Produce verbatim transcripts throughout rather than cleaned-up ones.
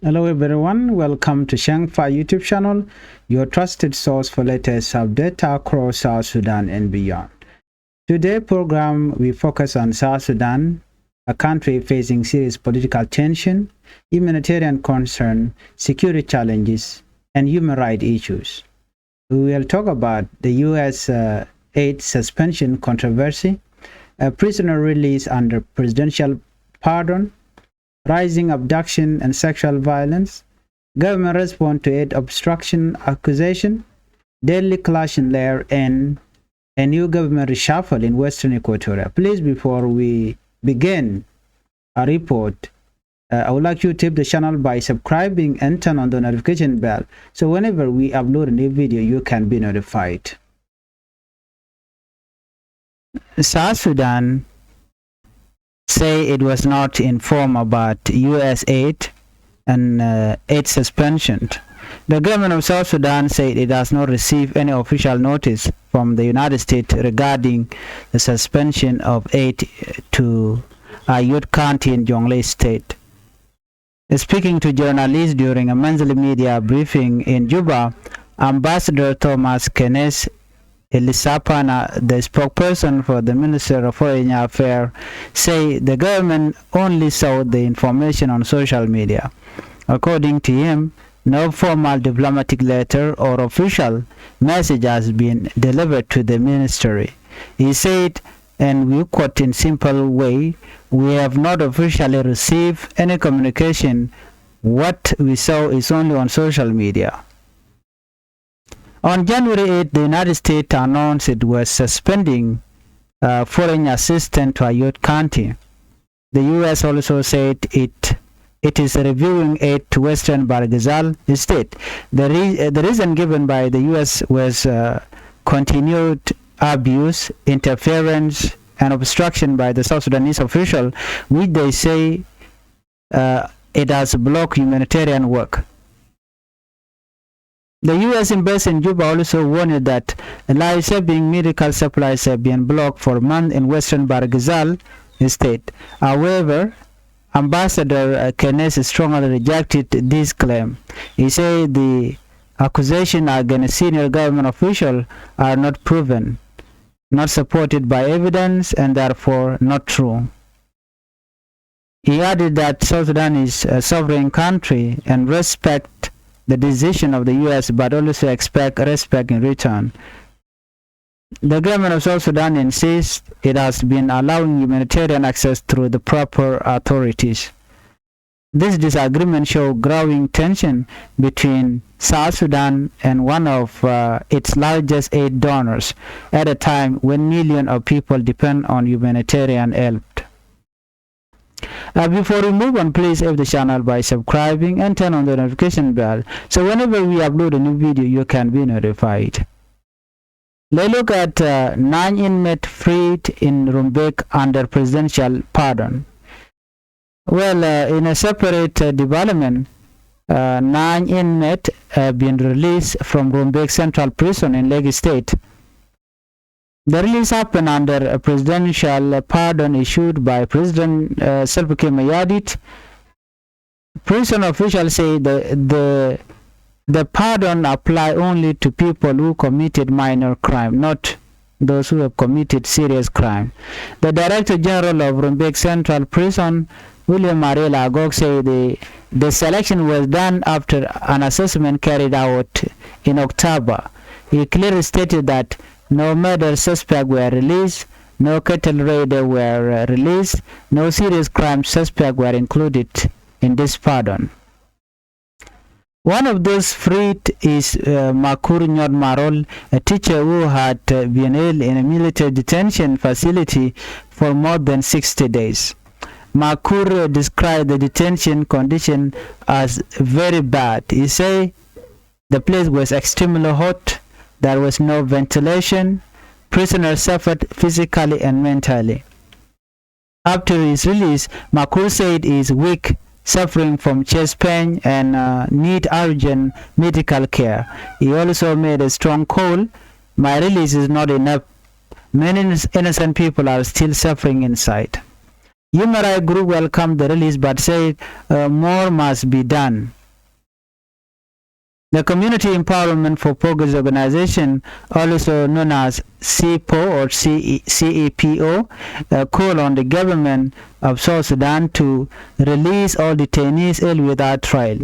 Hello everyone, welcome to Shangfa YouTube channel, your trusted source for latest update across South Sudan and beyond. Today program we focus on South Sudan, a country facing serious political tension, humanitarian concern, security challenges, and human rights issues. We will talk about the U S uh, aid suspension controversy, a prisoner release under presidential pardon, rising abduction and sexual violence, government response to aid obstruction accusation, deadly clash in Lair, and a new government reshuffle in Western Equatoria. Please, before we begin our report, uh, I would like you to tip the channel by subscribing and turn on the notification bell. So whenever we upload a new video, you can be notified. South Sudan say it was not informed about U S aid and uh, aid suspension. The government of South Sudan said it has not received any official notice from the United States regarding the suspension of aid to Ayod County in Jonglei State. Speaking to journalists during a monthly media briefing in Juba, Ambassador Thomas Kenneth Elisapana, the spokesperson for the Ministry of Foreign Affairs, say the government only saw the information on social media. According to him, no formal diplomatic letter or official message has been delivered to the ministry. He said, and we quote in simple way, "We have not officially received any communication. What we saw is only on social media." On January eighth, the United States announced it was suspending uh, foreign assistance to Ayod County. The U S also said it it is reviewing aid to Western Bahr el Ghazal State. The, re- uh, the reason given by the U S was uh, continued abuse, interference, and obstruction by the South Sudanese official, which they say uh, it has blocked humanitarian work. The U S embassy in Juba also warned that life-saving medical supplies have been blocked for months in Western Bahr el Ghazal State. However, Ambassador uh, Kenneth strongly rejected this claim. He said the accusations against senior government officials are not proven, not supported by evidence, and therefore not true. He added that South Sudan is a sovereign country and respect the decision of the U S, but also expect respect in return. The government of South Sudan insists it has been allowing humanitarian access through the proper authorities. This disagreement shows growing tension between South Sudan and one of uh, its largest aid donors at a time when millions of people depend on humanitarian help. Uh, before we move on, please help the channel by subscribing and turn on the notification bell, so whenever we upload a new video, you can be notified. Let's look at uh, nine inmates freed in Rumbek under presidential pardon. Well, uh, in a separate uh, development, uh, nine inmates have been released from Rumbek Central Prison in Lakes State. The release happened under a presidential pardon issued by President uh, Salva Kiir Mayardit. Prison officials say the, the, the pardon apply only to people who committed minor crime, not those who have committed serious crime. The Director General of Rumbek Central Prison, William Mariel Agok, said the, the selection was done after an assessment carried out in October. He clearly stated that no murder suspect were released, no cattle raider were uh, released, no serious crime suspect were included in this pardon. One of those freed is uh, Makur Nyot Marol, a teacher who had uh, been held in a military detention facility for more than sixty days. Makur uh, described the detention condition as very bad. He said the place was extremely hot, there was no ventilation, prisoners suffered physically and mentally. After his release, Makur said he is weak, suffering from chest pain, and uh, need urgent medical care. He also made a strong call, "My release is not enough. Many innocent people are still suffering inside." Human rights group welcome the release but say, uh, more must be done. The Community Empowerment for Progress Organization, also known as CEPO or C E, C E P O, uh, call on the government of South Sudan to release all detainees held without trial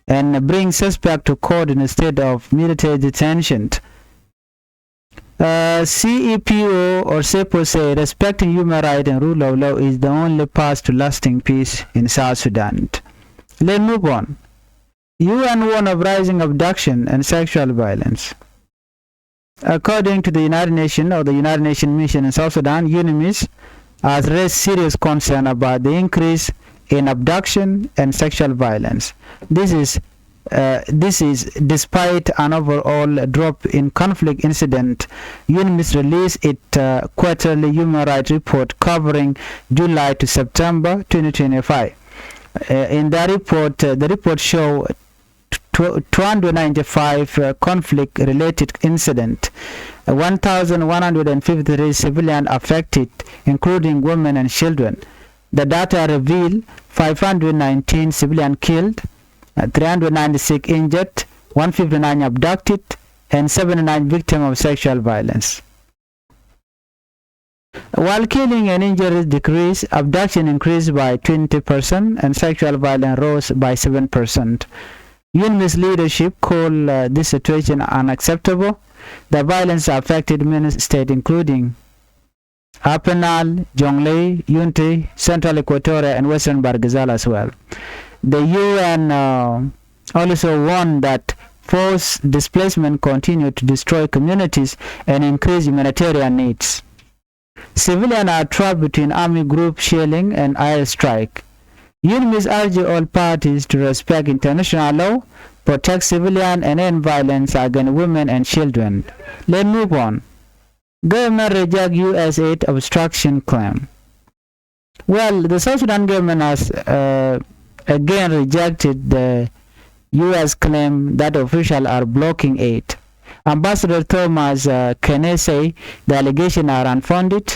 and bring suspect to court instead of military detention. Uh, CEPO or CEPO say respecting human rights and rule of law is the only path to lasting peace in South Sudan. Let's move on. U N warn of rising abduction and sexual violence. According to the United Nations or the United Nations Mission in South Sudan, UNMISS, has raised serious concern about the increase in abduction and sexual violence. This is, uh, this is despite an overall drop in conflict incident. UNMISS released its, uh, quarterly human rights report covering July to September twenty twenty-five. Uh, in that report, uh, the report show tw-, two hundred ninety-five, uh, conflict-related incident, uh, one thousand one hundred fifty-three civilian affected, including women and children. The data reveal five hundred nineteen civilian killed, uh, three hundred ninety-six injured, one fifty-nine abducted, and seventy-nine victims of sexual violence. While killing and injuries decreased, abduction increased by twenty percent and sexual violence rose by seven percent. UNMISS leadership called, uh, this situation unacceptable. The violence affected many states, including Upper Nile, Jonglei, Unity, Central Equatoria, and Western Bahr el Ghazal as well. The U N, uh, also warned that forced displacement continued to destroy communities and increase humanitarian needs. Civilians are trapped between army group shelling and air strike. UNMISS urge all parties to respect international law, protect civilians, and end violence against women and children. Let's move on. Government reject U S aid obstruction claim. Well, the South Sudan government has, uh, again rejected the U S claim that officials are blocking aid. Ambassador Thomas, uh, Kenne say the allegations are unfounded.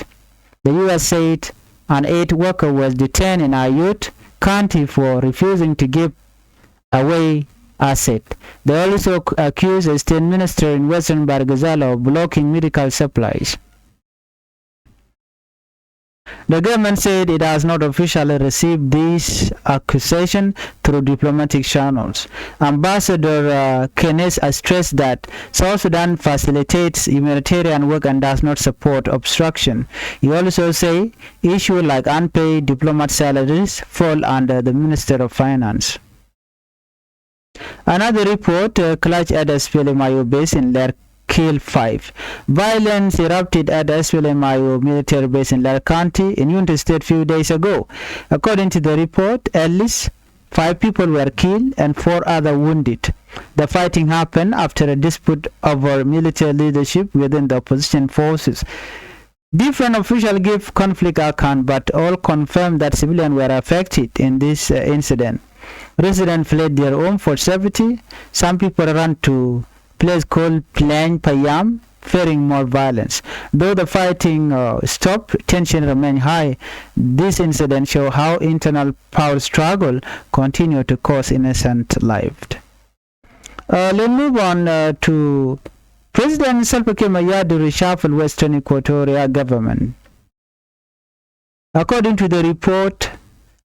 The U S said an aid worker was detained in Ayod County for refusing to give away asset. They also ac-, accuse a state minister in Western Bahr el Ghazal of blocking medical supplies. The government said it has not officially received these accusations through diplomatic channels. Ambassador, uh, Kenne has stressed that South Sudan facilitates humanitarian work and does not support obstruction. He also say issues like unpaid diplomat salaries fall under the Minister of Finance. Another report, uh, clash at S P L M I O base in Ler kill five. Violence erupted at S P L M I O military base in Ler County in Unity State few days ago. According to the report, at least five people were killed and four other wounded. The fighting happened after a dispute over military leadership within the opposition forces. Different officials give conflict account, but all confirm that civilians were affected in this, uh, incident. Residents fled their home for safety. Some people ran to place called Pleny Payam, fearing more violence. Though the fighting, uh, stopped, tension remain high. This incident show how internal power struggle continue to cost innocent life. Uh, let's move on, uh, to President Salva Kiir Mayardit reshuffle Western Equatoria government. According to the report,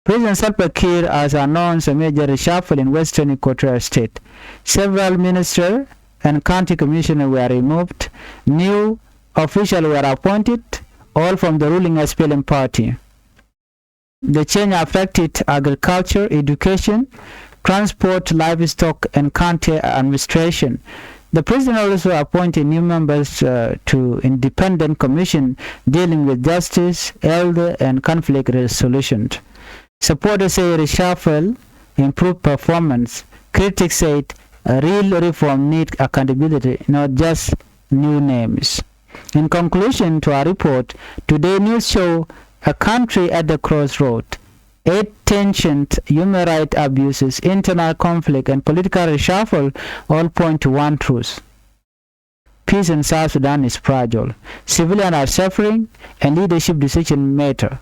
President Salva Kiir has announced a major reshuffle in Western Equatoria State. Several ministers and county commissioners were removed. New officials were appointed, all from the ruling S P L M party. The change affected agriculture, education, transport, livestock, and county administration. The president also appointed new members, uh, to independent commission dealing with justice, health, and conflict resolution. Supporters say reshuffle improve performance. Critics said a real reform need accountability, not just new names. In conclusion to our report, today news show a country at the crossroad. Aid tensions, human rights abuses, internal conflict, and political reshuffle all point to one truth. Peace in South Sudan is fragile. Civilians are suffering, and leadership decision matter.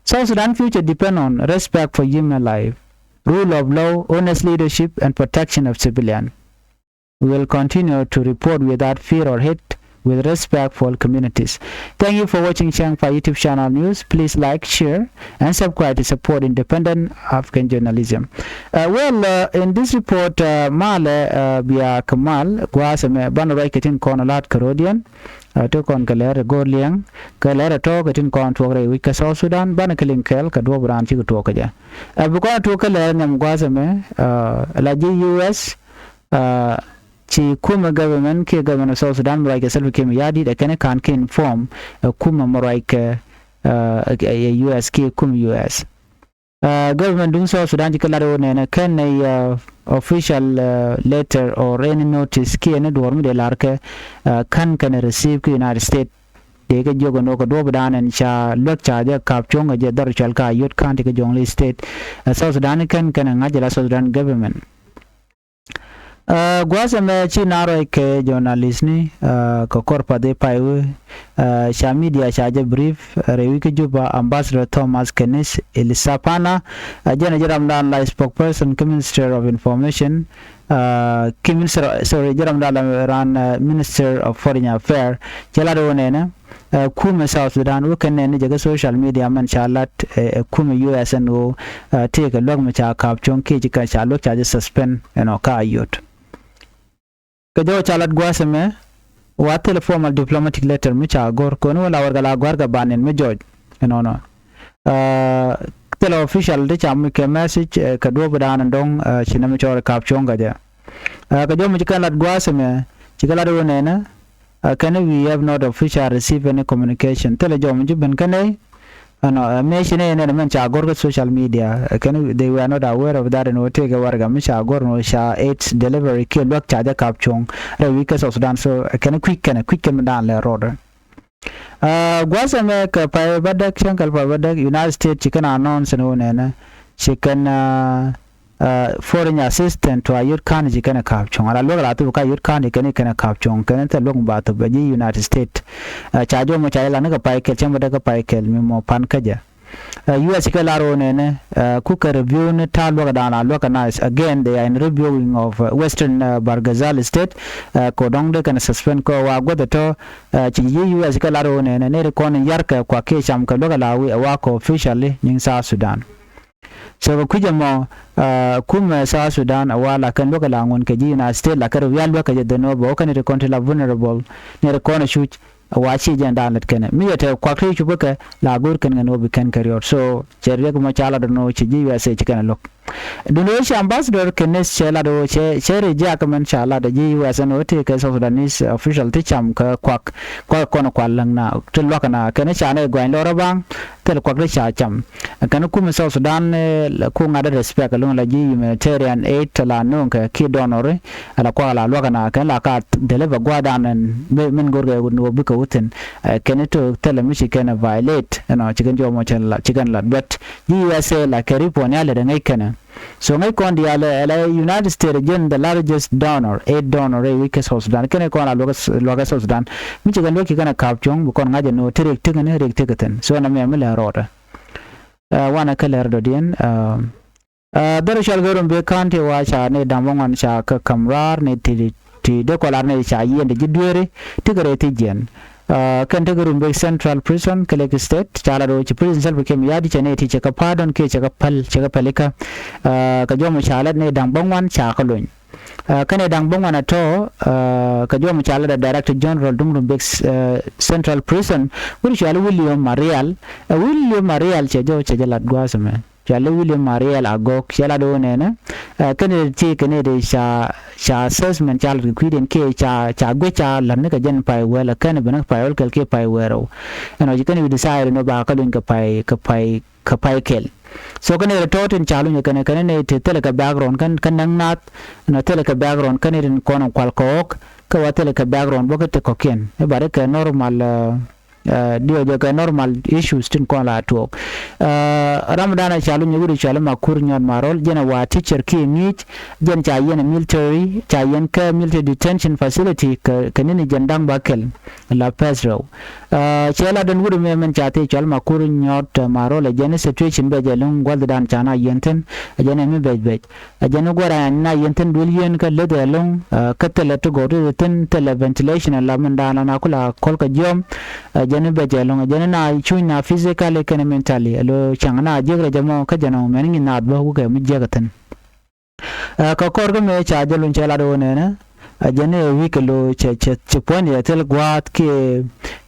South Sudan future depend on respect for human life, rule of law, honest leadership, and protection of civilian. We will continue to report without fear or hate, with respect for all communities. Thank you for watching Chang Fa YouTube channel news. Please like, share, and subscribe to support independent African journalism. Uh, well, uh, in this report, uh, malɛ, uh, bia kɛ mal gua̱a̱th ɛmɛ banɛ ruac kɛ tin kɔn lat kɛ rɔ̱diɛn. Uh, ti kɔn kɛ lɛr ɛ go̱r liɛŋ kɛ lɛr ɛ tɔ̱ kɛ tin kɔn tuɔk rɛy wi̱c kɛ South Sudan banɛ kɛ liŋ kɛɛl kɛ duɔ̱ɔ̱p raan cikɛ tuɔk kɛ jɛ. Uh, bi kɔn tuɔk kɛ lɛr nhiam gua̱a̱th ɛmɛ, uh, la ji̱ U S, uh, ci kumɛ government kiɛ government of South Sudan mi ruac kɛ Salva Kiir Mayardit ɛ kɛn kan kɛ inform, uh, kumɛ mi ruac kɛ, uh, U S kiɛ kumɛ U S. Uh, government duŋ South Sudan ci kɛ lat wä nɛnɛ kɛn nɛ, uh, official, uh, letter or any notice kiɛ ni duɔr mi dee lar kɛ, uh, kän kɛn receive kɛ United States. Dee kɛ jiök ɛn wä kɛ duɔ̱ɔ̱p dan ɛn ca luäk ca jɛ kap cuɔ̱ŋ kɛ jɛ dhɔr cual ka yot ka̱n ti kɛ Jonglei State. Uh, South Sudan kɛn kɛn ŋa̱c jɛ la South Sudan government. Uh, gua̱a̱th ɛmɛ ci na ruac kɛ journalist ni, uh, kɛ kɔr path i̱ pay wee, uh, ca media ca jɛ brief, uh, rɛy wi̱c kä Juba, Ambassador Thomas Kenneth Elisapana, uh, jɛn ɛ jɛ ramdan la spokesperson kä Minister of Information, uh, ki Minister, sorry, jɛ ramdan la ran, uh, Minister of Foreign Affairs, cɛ lat wä nɛnɛ, uh, kumɛ South Sudan wä kɛn nɛn ni jɛ kä social media mɛn ca lat, uh, kumɛ U S ɛn ɣöö, uh, tëëkɛ luäk mi ca ka̱p cuɔ̱ŋ kiɛ ci kɛ ca luäk ca jɛ suspend ɛnɔ ka a yot. Kɛ jɔw ca lat gua̱a̱th ɛmɛ wa thilɛ formal diplomatic letter mi ca go̱r kɔn wä la warɛgak la gua̱a̱r kɛ ban in mi jɔc ɛnɔnɔ. Uh, thilɛ official ti ca muc kɛ message, uh, kɛ duɔ̱ɔ̱p dan in dɔ̱ŋ, uh, ci nɛ mi cɔɔr ka̱p cuɔ̱ŋ kɛ jɛ. Uh, kɛ jɔw mi ci kɛn lat gua̱a̱th ɛmɛ ci kɛ lat wä nɛnɛ, uh, kɛn we have not official receive any communication. Thilɛ jɔw mi ci ben kɛn nɛy. Ɛnɔ, uh, mëë ci nɛy nɛn mɛn ca go̱r kä social media, uh, kɛn they were not aware of that ɛn wä tëëkɛ warɛgak mi ca go̱r ɛn wä ca aids delivery kiɛ luäk ca jɛ ka̱p cuɔ̱ŋ rɛy wi̱c kä South Sudan. So, uh, kɛn kui̱c kɛn kui̱c kɛn mi dan lɛ rɔɔdɛ. Uh, gua̱a̱th ɛmɛ kɛ pay bädäk, cäŋ kɛl pay bädäk, United States ci kɛn announce ni wä nɛnɛ ci kɛn, uh, uh, foreign assistant to Ayod County ci kɛn ɛ ka̱p cuɔ̱ŋ. Ala luäk la thop kä Ayod County kɛn i̱ kɛn ɛ ka̱p cuɔ̱ŋ kɛn thil luäk mi ba thop ɛ ji̱ United States. Uh, ca jɔw mɔ ca jɛ lan ni kɛ pay kɛl, cäŋ bädäk kɛ pay kɛl mi mɔ pan kä jɛ. Uh, U S kɛ lar wä nɛnɛ, uh, kukɛ review ni ta̱a̱ luäk dan la luäk ɛ nice. Again, they are in reviewing of, uh, Western, uh, Bahr el Ghazal State, uh, kɛ dɔ̱ŋ dee kɛn suspend kɛ wa guäth ɛ tɔ̱, uh, ci ji̱ U S kɛ lar wä nɛnɛ, nɛy ti kɔn in yar kɛ kuak kiɛ cam kɛ luäk ɛ la wi̱i̱ ɛ wa kɛ officially nyiŋ South Sudan. So kɛ kui̱c ɛmɔ, uh, kumɛ South Sudan ɛ wa la kɛn luäk ɛ la ŋun kɛ ji̱ United States la kɛn review luäk kɛ jɛ dhen wä bä wä kɛn nɛy ti kɔn ti la vulnerable, nɛy ti kɔn ɛ cuc, wa ci jɛn dan lät kɛn. Mi yɛ te kuak ti cup kä la go̱o̱r kɛn kɛn wä bi kɛn kɛ riɔt. So cɛ riɛk mɔ ca lat ɛn ɣöö ci ji̱ U S A ci kɛn ɛ lo̱k. Duundɛ ɣöö ci ambassador Kenneth cɛ lat ɣöö cɛ, cɛ reject mɛn ca lat ji̱ U S A ɛn ɣöö tëëkɛ South Sudanese official ti cam kɛ kuak, kuak kɔn kual läŋ na ti luäk na kɛn ca nɛ gua̱ny lɔr ɛ baŋ. Thil kuak ti ca cam. Kɛn kumɛ South Sudan, eh, ku ŋa̱t respect luŋ la ji̱ humanitarian aid ti la nuŋ kɛ ki donor, eh, ala kuak la luäk na kɛn la ka deliver gua̱dan ɛn min go̱rkɛ wä bikɛ wä thi̱n. Eh, kɛn to thil mi ci kɛn violate, you know, ci kɛn jɔmɔ ci kɛn la, ci kɛn la duet. Ji̱ U S A la kɛ ripon ya lɛ dɛ ŋäc kɛn. So ŋäc kɔn diaal ɛ la United States jɛn the largest donor, aid donor rɛy wi̱c kä South Sudan. Kɛn kɔn la luäk, luäk South Sudan. Mi ci kɛn luäk ci kɛn a ka̱p cuɔ̱ŋ bi kɔn ŋa̱c ɛn ɣöö ti riɛk ti̱k ni riɛk ti̱k thi̱n. So nɛmɛ mi lɛ rɔɔdɛ. Uh, wanɛ kä lɛr dɔ̱diɛn, uh, uh, dhɔr cɔal kɛ Rumbek County wa ca ni da̱ŋ bäŋuan ca kä ka̱m raar ni ti, ti dee kɔlar ni ca yieen ti ji̱ dueeri ti kɛ rɛy ti jiɛn. Uh, kɛn ti kɛ Rumbek Central Prison kɛ Lake State ca la do̱ ci prison Salva Kiir Mayardit cɛ ni ti cɛ kɛ pa̱a̱t dɔ̱n kiɛ cɛ kɛ päl, cɛ kɛ päl ikä. Uh, kɛ jɔmɔ ca lät ni da̱ŋ bäŋuan ca kɛ lony. Uh, kɛn i̱ da̱ŋ bäŋuan ɛ tɔ̱, uh, kɛ jɔmɔ ca lät ɛ Director General duŋ Rumbek, uh, Central Prison, wut cɔal i̱ William Marial. Uh, William Marial cɛ jɔw cɛ jɛ lat gua̱a̱th ɛmɛ. Cɔal i̱ William Marial Agok, cɛ lat ɣöö nɛnɛ, uh, kɛn i̱ ti kɛn i̱ ti ca, ca assessment ca lat kɛ kui̱diɛn kiɛ ca, ca guic ca la̱t ni kɛ jɛn pay wäl, kɛn i̱ ben ni kɛ pay wäl kɛl kiɛ pay wäl rɛw. Ɛn ɔ ci kɛn i̱ decide ni ba kɛ luny kɛ pay, kɛ pay kɛ pay kɛl. So kɛn ɛ tɔ̱ tin ca luny kɛn, kɛn ɛ nɛ ti thilɛ kɛ background kɛn, kɛn näŋ nath, nɔ thilɛ kɛ background kɛn ɛ tin kɔn kual kɔɔk, kɛ wa thilɛ kɛ background bä kɛ ti kɔ̱kiɛn. Ɛ bari kɛ normal, uh, Diɔ̱ɔ̱k jɛ kɛ normal issues tin kɔn la tuɔɔk. Ram dan a ca luny wut cɔal Makur Nyɔt Marol, jɛn a wa teacher kiɛ ŋi̱i̱c, jɛn ca yɛn military, ca yɛn kä military detention facility kɛ, kɛ ni̱ni jɛn da̱ŋ ba kɛl la pɛth rɛw. Cɛ la den wut mɛ mɛn ca thii cɔal Makur Nyɔt Marol, jɛn situation bɛ jɛ luŋ gua̱th dan ca na yɛn thi̱n, jɛn ɛ mi bɛc bɛc. Ɛ jɛn i̱ gua̱a̱r ɛ na yɛn thi̱n duël yien kä leth ɛ lo̱ŋ, kä thilɛ ti gɔw ti thi̱n, thilɛ ventilation ɛ la min da̱a̱n la na kula kɔl kɛ jiɔm. Ɛ jɛn i̱ bɛc ɛ lo̱ŋ, ɛ jɛn i̱ na cuny na physically kɛnɛ mentally ɛ lo ca̱ŋ na jiäk rɛ jɛ mɔ kä jɛn ɔ mɛn ŋi̱n naath bä wukɛ mi jiäk ɛ thi̱n. Kä kɔr kä mëë ca jɛ luny cɛ lat ɣöö nɛnɛ, ɛ jɛn i̱ wi̱i̱ kɛ lo cɛ, cɛ, cɛ puɔ̱ny ɛ thil gua̱a̱th kiɛ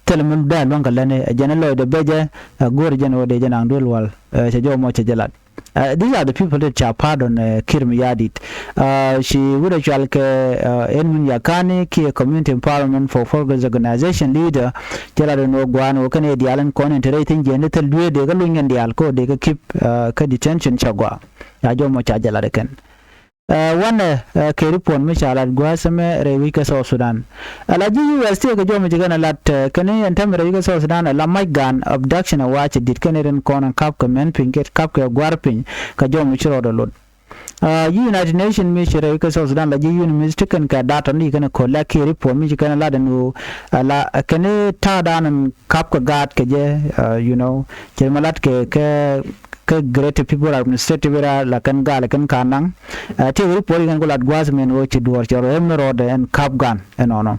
thil mi dee luäŋ kɛ lätni, ɛ jɛn i̱ lɔcdɛ bɛcɛ, ɛ go̱o̱r jɛn ɣöö dee jɛ naŋ duël wal, ɛ cɛ jɔw mɔ cɛ jɛ lat. Uh, these are the people that ca pardon, uh, Kiir Mayardit. Uh, ci wut a cual kɛ, uh, Edwin Yakani kiɛ Community Empowerment for Progress Organization leader. Cɛ lat in wä gua̱a̱n wä kɛn ɛ diaal in kɔn in te rɛy thi̱n jiɛn di thil duee dee kä luny kɛn diaal kä dee kä keep, uh, kä detention ca gua̱a̱. Ca jɔmɔ ca jɛ lat ɛ kɛn. Uh, wanɛ, uh, kɛ report mi ca lat gua̱a̱ sɛmɛ rɛy wi̱c kä South Sudan. Ala ji̱ U S ti kɛ jɔmɔ ci kɛn a lat, uh, kɛn in tɛmɛ rɛy wi̱c kä South Sudan ala mac gan abduction a wa̱a̱ ci dit kɛn in rin kɔn in kap kɛ mɛn piny kɛ kap kɛ gua̱a̱r piny kɛ jɔmɔ ci rɔɔdɛ lot. Uh, ji̱ United Nations mi ci rɛy wi̱c kä South Sudan ala ji̱ UNMISS ti kɛn kɛ data ni kɛn a kɔl la kiɛ report mi ci kɛn a lat in wu ala kɛn in ta̱a̱ dan in kap kɛ gaat kɛ jɛ, uh, you know, ci ma lat kɛ kɛ kä Greater Pibor Administrative Area la kɛn gal kɛn ka naŋ. Ɛ, ti ɣöö report kɛn ku lat gua̱a̱th min ɣöö ci duɔ̱ɔ̱r cɛ rɔ ɛm ni rɔɔdɛ ɛn kap gan ɛnɔnɔ.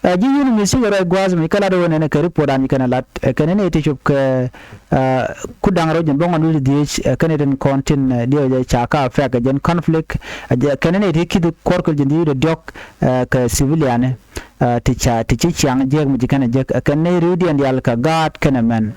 Ɛ, ji̱ UNMISS cikɛ ruac gua̱a̱th min kä lat ɣöö nɛnɛ kɛ report an ci kɛn ɛ lat, ɛ, kɛn ni ti cop kɛ, ɛ, ku da̱ŋ rɛw jiɛn bäŋuan wi̱cdɛ dhieec, ɛ, kɛn ni tin kɔn tin, ɛ, diɛw jɛ ca ka affect ɛ jɛn conflict, ɛ, jɛ, kɛn ni ti ki̱th kuɔr kɛl jiɛn dhieec wi̱cdɛ diɔ̱k, ɛ, kɛ civilian. Ɛ, ti ca, ti ci ciaŋ jiäk mi ci kɛn ɛ jek, ɛ, kɛn ni ri̱wdiɛn diaal kɛ gaat kɛnɛ mɛn.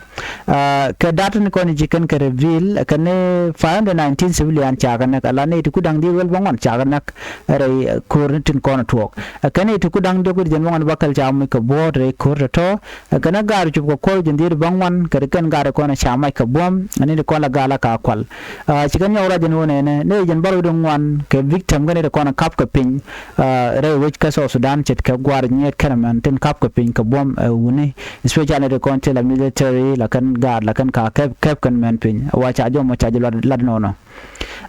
Ɛ, kɛ dat ni kɔn ci kɛn kɛ reveal, ɛ, kɛn ni five hundred nineteen civilian ca kɛ näk, ala ni ti ku da̱ŋ dhieec wäl bäŋuan ca kɛ näk, ɛ, rɛy, ɛ, ko̱r ni tin kɔn tuɔɔk. Ɛ, kɛn ni ti ku da̱ŋ diɔ̱k wi̱cdɛ jiɛn bäŋuan bä kɛl ca mi kɛ buɔ̱ɔ̱t rɛy ko̱r tɔ̱tɔ̱. Ɛ, kɛn ni gaat cup kɛ kuɔr jiɛn dhieec bäŋuan, kɛ ti kɛn gaat kɔn ca mac kɛ buɔ̱m, ɛ, ni ti kɔn la gal a ka kual. Ɛ, ci kɛn nyɔk ruac ɛn ɣöö nɛnɛ, ni jiɛn bärɔw wi̱cdɛ ŋuan kɛ victim kɛn ni ti kɔn kap kɛ piny. Ɛ, rɛy wec kä South Sudan ce̱tkɛ gua̱a̱r nyiet kɛnɛ mɛn tin kap kɛ piny kɛ buɔ̱m, ɛ, wuni, especially ti kɔn ti la military, la kɛn gaat, la kɛn ka kɛp, kɛp kɛn mɛn piny. Wa ca jɔmɔ ca jɛ lat, lat nɔnɔ.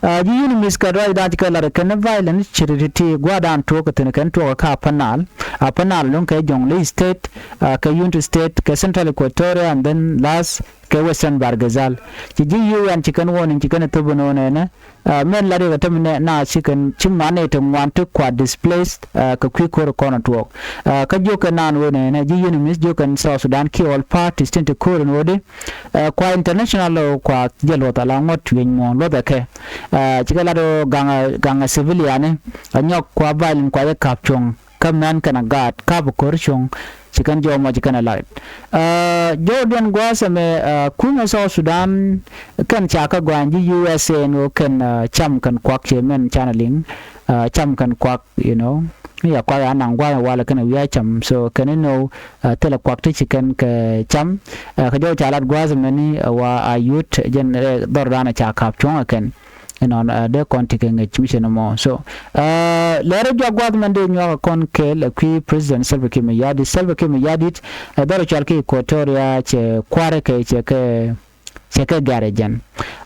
Ɛ, ji̱ UNMISS kɛ ruac dan ci kɛ lat kɛn violence ci ri ti gua̱a̱dan tuɔɔk kɛ thi̱n kɛn tuɔɔk kä Upper Nile. Upper Nile lo̱ŋ kɛ Jonglei State, ɛ, kɛ Unity State, kɛ Central Equatoria, and then last kɛ Western Bahr el Ghazal. Ci ji̱ UN ci kɛn warning ci kɛn thop ɛn ɣöö nɛnɛ, ɛ, mɛn lat yɛ kɛ tämɛ nɛ na ci kɛn ci man nɛ ti ŋuan ti kua displaced, ɛ, kɛ kui̱ ko̱r kɔn tuɔɔk. Ɛ, kä jiök kɛn naan ɣöö nɛnɛ ji̱ UNMISS jiök kɛn South Sudan kiɛ all parties tin ti ko̱r ɛn ɣöö di, ɛ, kua international ɔ kua jɛ luɔth ala ŋuɔ̱t wi̱eny muɔ̱ɔ̱n luɔth ɛ kɛ. Ɛ, ci kɛ lat ɣöö gaŋ ɛ, gaŋ ɛ civilian ɛ nyɔk kua violent kua jɛ ka̱p cuɔ̱ŋ. Kä mɛn kɛn a gaat kap ko̱r cuɔ̱ŋ ci kɛn jɔw mɔ ci kɛn a lat. Ɛ, jɔwdiɛn gua̱a̱th ɛmɛ, ɛ, kumɛ South Sudan kɛn ca kä gua̱a̱ny ji̱ U S A ɛn ɣöö kɛn, ɛ, cam kɛn kuak ciɛ mɛn canɛ liŋ, ɛ, cam kɛn kuak, you know. Ni ya kuak ya naŋ gua̱a̱th walɛ kɛn a wi̱i̱ a cam. So kɛn inɔ, ɛ, thilɛ kuak ti ci kɛn kɛ cam. Ɛ, kɛ jɔw ca lat gua̱a̱th ɛmɛ ni, ɛ, wa a yut jɛn, ɛ, dhɔr dan a ca kap cuɔ̱ŋ ɛ kɛn. Inɔn, ɛ, dee kɔn ti kɛ ŋäc mi cɛ ni mɔ. So, ɛ, lɛr jɔak gua̱th mɛn dee nyuak kɔn kɛɛl ɛ kui̱ President Salva Kiir Mayardit. Salva Kiir Mayardit, ɛ, dhɔr cual ki Equatoria cɛ kua̱rɛ kɛ cɛ kɛ, cɛ kɛ gɛr ɛ jɛn.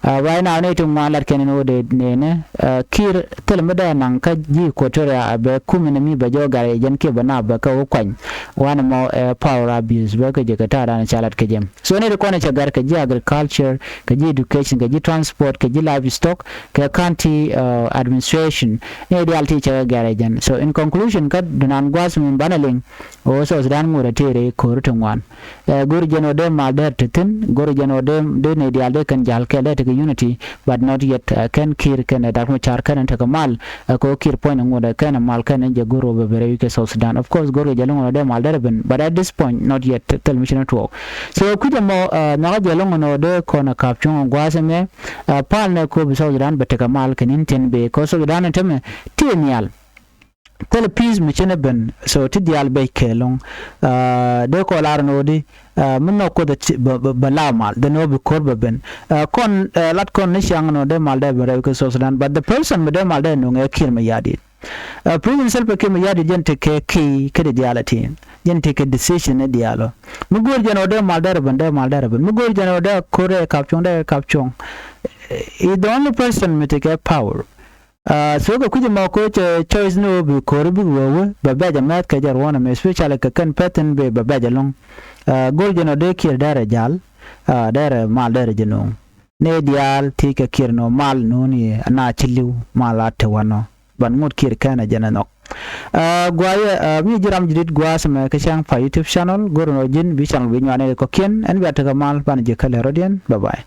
Ɛ, right now ni ti ŋuan lat kɛn ni wä dee nɛnɛ, ɛ, Kiir thil mi dee naŋ kä ji̱ Equatoria ɛ bɛ kum ni mi bɛ jɔ gɛr ɛ jɛn kiɛ bɛ na bɛ kɛ wä kuany. Wanɛ mɔ, ɛ, power abuse bɛ kɛ jɛ kɛ ta̱a̱ dan ca lat kɛ jɛ. So ni ti kɔn cɛ gɛr kɛ ji̱ agriculture, kɛ ji̱ education, kɛ ji̱ transport, kɛ ji̱ livestock, kɛ county, uh, administration. Ni diaal ti cɛ gɛr ɛ jɛn. So in conclusion, kä dunan gua̱a̱th min banɛ liŋ, ɣöö South Sudan ŋuɔ̱t ɛ tëë rɛy ko̱r ti ŋuan. Ɛ, go̱r jɛn ɣöö dee mal dee te thi̱n, go̱r jɛn ɣöö dee, dee ni diaal dee kɛn ja̱l kɛɛl dee tekɛ unity, but not yet, ɛ, kɛn Kiir kɛn ɛ Dak Macar kɛn ɛ tekɛ mal, ɛ, kɛ ɣöö Kiir puɔ̱ny ni ŋuɔ̱t ɛ kɛn ɛ mal kɛn ɛ jɛ go̱r ɣöö bɛ bɛ rɛy wi̱c kɛ South Sudan. Of course, go̱r kɛ jɛ lo̱ŋ ɣöö dee mal dee rɛ ben, but at this point, not yet, thil mi ci ni tuɔɔk. So kui̱c ɛmɔ, ɛ, nhɔakä jɛ lo̱ŋ ɛn ɣöö dee kɔn ɛ ka̱p cuɔ̱ŋ ɛ gua̱a̱th ɛmɛ, ɛ, pal nɛ kööp South Sudan bɛ tekɛ mal kɛn in tin bëë, kɛ South Sudan ɛn tämɛ ti nhial. Thil peace mi ci ni ben, so ti diaal bec kɛ lo̱ŋ. Ɛ, dee kɔ lar ɛn ɣöö di, ɛ, mi nhɔk Kuoth ɛ ti bɛ, bɛ, bɛ la mal, then ɣöö bi ko̱r bɛ ben. Ɛ, kɔn, ɛ, lat kɔn ni ciaŋ ɛn ɣöö dee mal dee ben rɛy kɛ South Sudan, but the person mi dee mal dee nuŋ ɛ Kiir Mayardit. President Salva Kiir Mayardit jɛn tekɛ key kä di diaal a tin, jɛn tekɛ decision ni diaal ɔ. Mi go̱o̱r jɛn ɔ dee mal dee rɛ ben, dee mal dee rɛ ben. Mi go̱o̱r jɛn ɔ dee ko̱r dee kap cuɔ̱ŋ, dee kap cuɔ̱ŋ. Is the only person mi tekɛ power. So kɛ kui̱c ɛmɔ ko̱ cɛ choice ni ɣöö bi ko̱ri bik wee wee bɛ bɛc ɛmɛth kɛ jɛ ruɔ̱n ɛmɛ, especially kɛ kɛn pɛthin bɛ bɛ bɛc ɛlɔ̱ŋ. Go̱o̱r jɛn ɔ dee Kiir dee rɛ jal, dee rɛ mal dee rɛ jɛ no̱o̱ŋ. Nɛ diaal thiec kɛ Kiir nɔ mal no̱o̱ŋ ni ana ci li̱w mal a te wanɔ. Ban ŋot Kiir kɛn ɛ jɛn ɛ nhɔk. Guayɛ mi ji̱ ram ji̱ dit gua̱a̱th ɛmɛ kɛ cäŋ pa YouTube channel, go̱o̱r nɔ ji̱n bi channel bi nyuan ɛ kɔ̱kiɛn, ɛn bia tekɛ mal ban ji̱ kälɛ rɔ̱diɛn. Bye bye.